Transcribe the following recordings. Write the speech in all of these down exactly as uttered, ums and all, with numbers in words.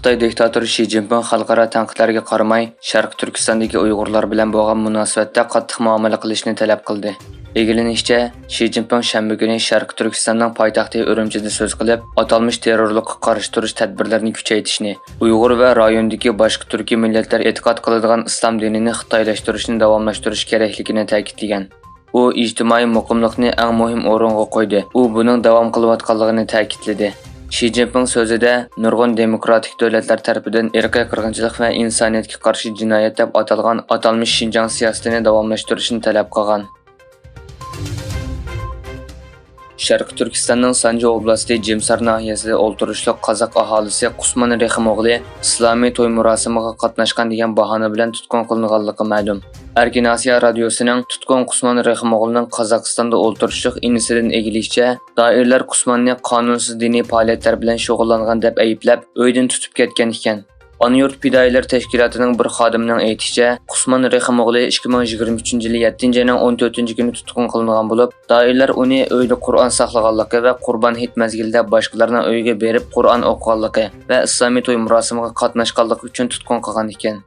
خىتاي دىكتاتورى شى جىنپىڭ خەلقئارا تەنقىدلەرگە قارىماي، شەرقىي تۈركىستاندىكى ئۇيغۇرلار بىلەن بولغان مۇناسىۋەتتە قاتتىق مۇئامىلە قىلىشنى تەلەپ قىلدى. ئىگىلىنىشىچە، شى جىنپىڭ شەنبە كۈنى شەرقىي تۈركىستاننىڭ پايتەختى ئۈرۈمچىدە سۆز قىلىپ، ئاتالمىش تېررورلۇققا قارشى تۇرۇش تەدبىرلىرىنى كۈچەيتىشنى، ئۇيغۇر ۋە رايوندىكى باشقا تۈركىي مىللەتلەر ئېتىقاد قىلىدىغان ئىسلام دىنىنى خىتايلاشتۇرۇشنى داۋاملاشتۇرۇش كېرەكلىكىنى تەكىتلىگەن. ئۇ ئىجتىمائىي مۇقىملىقنى ئەڭ مۇھىم ئورۇنغا قويدى. ئۇ بۇنىڭ داۋام قىلىۋاتقانلىقىنى تەكىتلىدى. شى جىنپىڭ سۆزىدە، نۇرغۇن دېموكراتىك دۆلەتلەر تەرىپىدىن ئىرقىي قىرغىنچىلىق ۋە ئىنسانىيەتكە قارشى جىنايەت دەپ ئاتالغان ئاتالمىش شىنجاڭ سىياسىتىنى داۋاملاشتۇرۇشنى تەلەپ قىلغان. شەرقىي تۈركىستاننىڭ سانجى ئوبلاستى جىمسار ناھىيەسىدە ئولتۇرۇشلۇق قازاق ئاھالىسى قۇسمان رېخىم ئوغلى ئىسلامىي توي مۇراسىمىغا قاتناشقان دېگەن باھانە بىلەن تۇتقۇن قىلىنغانلىقى مەلۇم. ئەركىن ئاسىيا رادىيوسىنىڭ تۇتقۇن قۇسمان رېخىم ئوغلىنىڭ قازاقىستاندا ئولتۇرۇشلۇق ئىنىسىدىن ئىگىلىشىچە، دائىرىلەر قۇسماننى قانۇنسىز دىنىي پائالىيەتلەر بىلەن شۇغۇللانغان دەپ ئەيىبلەپ، ئۆيدىن تۇتۇپ كەتكەن ئىكەن. ئانا يۇرت پىدائىيلىرى تەشكىلاتىنىڭ بىر خادىمىنىڭ ئېيتىشىچە، قۇسمان رېخىم ئوغلى ئىككى مىڭ يىگىرمە ئۈچىنچى يىلى يەتتىنچى ئاينىڭ ئون تۆتىنچى كۈنى تۇتقۇن قىلىنغان بولۇپ، دائىرىلەر ئۇنى ئۆيدە قۇرئان ساقلىغانلىقى ۋە قۇربان ھېيت مەزگىلىدە باشقىلارنىڭ ئۆيىگە بېرىپ قۇرئان ئوقۇغانلىقى ۋە ئىسلامىي توي مۇراسىمىغا قاتناشقانلىقى ئۈچۈن تۇتقۇن قىلغان ئىكەن.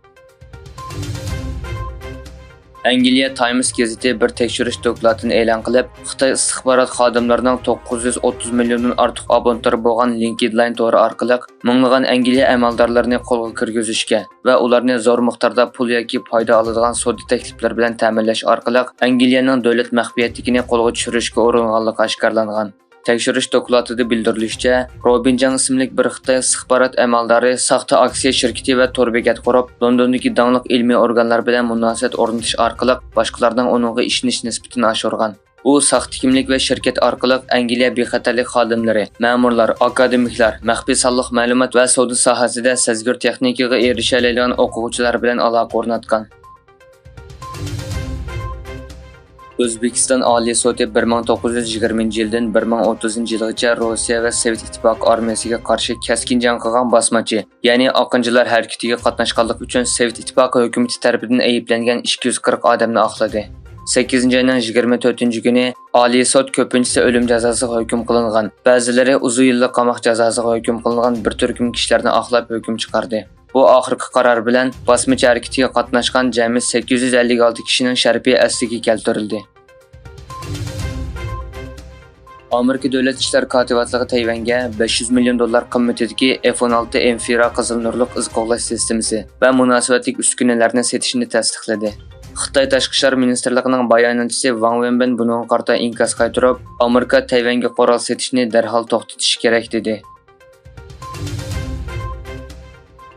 ئەنگلىيە تايمس گېزىتى بىر تەكشۈرۈش دوكلاتىنى ئېلان قىلىپ، خىتاي ئىستىخبارات خادىملىرىنىڭ توققۇز يۈز ئوتتۇز مىليوندىن ئارتۇق ئابونتلىرى بولغان لىنكېدلاين تورى ئارقىلىق مىڭلىغان ئەنگلىيە ئەمەلدارلىرىنى قولغا كىرگۈزۈشكە ۋە ئۇلارنى زور مىقداردا پۇل ياكى پايدا ئالىدىغان سودا تەكلىپلىرى بىلەن تەمىنلەش ئارقىلىق ئەنگلىيەنىڭ دۆلەت مەخپىيەتلىكىنى قولغا چۈشۈرۈشكە ئۇرۇنغانلىقى ئاشكارىلانغان. تەكشۈرۈش دوكلاتىدا بىلدۈرۈلۈشىچە، روبىن جاڭ ئىسىملىك بىر خىتاي ئىستىخبارات ئەمەلدارى ساختا ئاكسىيە شىركىتى ۋە تور بېكەت قۇرۇپ، لوندوندىكى داڭلىق ئىلمىي ئورگانلار بىلەن مۇناسىۋەت ئورنىتىش ئارقىلىق باشقىلارنىڭ ئۇنىڭغا ئىشىنىش نىسبىتىنى ئاشۇرغان. ئۇ ساختا كىملىك ۋە شىركەت ئارقىلىق ئەنگلىيە بىخەتەرلىك خادىملىرى، مەمۇرلار، ئاكادېمىكلار، مەخپىي سانلىق مەلۇمات ۋە سودا ساھەسىدە سەزگۈر تېخنىكىغا ئېرىشەلەيدىغان ئوقۇغۇچىلار بىلەن ئالاقە ئورناتقان. ئۆزبېكىستان ئالىي سوتى بىر مىڭ توققۇز يۈز يىگىرمىنچى يىلدىن بىر مىڭ ئوتتۇزىنچى يىلغىچە روسىيە ۋە سوۋېت ئىتتىپاقى ئارمىيەسىگە قارشى كەسكىن جەڭ قىلغان باسمىچى، يەنى ئاقىنچىلار ھەرىكىتىگە قاتناشقانلىقى ئۈچۈن سوۋېت ئىتتىپاقى ھۆكۈمىتى تەرىپىدىن ئەيىبلەنگەن ئىككى يۈز قىرىق ئادەمنى ئاقلىدى. سەككىزىنچى ئاينىڭ يىگىرمە تۆتىنچى كۈنى ئالىي سوت كۆپىنچىسى ئۆلۈم جازاسىغا ھۆكۈم قىلىنغان، بەزىلىرى ئۇزۇن يىللىق قاماق جازاسىغا ھۆكۈم قىلىنغان بىر تۈركۈم كىشىلەرنى ئاقلاپ ھۆكۈم چىقاردى. بۇ ئاخىرقى قارار بىلەن باسمىچى ھەرىكىتىگە قاتناشقان جەمئىي سەككىز يۈز ئەللىك ئالتە كىشىنىڭ شەرىپى ئەسلىگە كەلتۈرۈلدى. ئامېرىكا دۆلەت ئىشلار كاتىۋاتلىقى تەيۋەنگە بەش يۈز مىليون دوللار قىممىتىدىكى ئېف ئون ئالتە ئېمفىرا قىزىل نۇرلۇق ئىز قوغلاش سىستېمىسى ۋە مۇناسىۋەتلىك ئۈسكۈنىلەرنى سېتىشنى تەستىقلىدى. خىتاي تاشقى ئىشلار مىنىستىرلىقىنىڭ باياناتچىسى ۋاڭ ۋېنبىن بۇنىڭغا قارىتا ئىنكاس قايتۇرۇپ، ئامېرىكا تەيۋەنگە قورال سېتىشنى دەرھال توختىتىشى كېرەك، دېدى.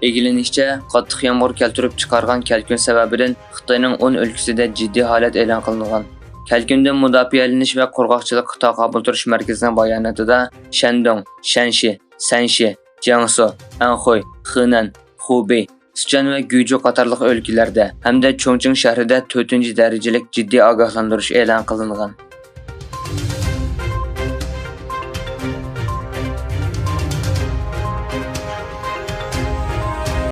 ئىگىلىنىشىچە، قاتتىق يامغۇر كەلتۈرۈپ چىقارغان كەلكۈن سەۋەبىدىن خىتاينىڭ ئون ئۆلكىسىدە جىددىي ھالەت ئېلان قىلىنغان. كەلكۈندىن مۇداپىئەلىنىش ۋە قۇرغاقچىلىققا تاقابىل تۇرۇش مەركىزىنىڭ باياناتىدا شەندۇڭ، شەنشى، سەنشى، جياڭسۇ، ئەنخۇي، خېنەن، خۇبېي، سىچۈەن ۋە گۇيجۇ قاتارلىق ئۆلكىلەردە ھەمدە چۇڭچىڭ شەھىرىدە تۆتىنچى دەرىجىلىك جىددىي ئاگاھلاندۇرۇش ئېلان قىلىنغان.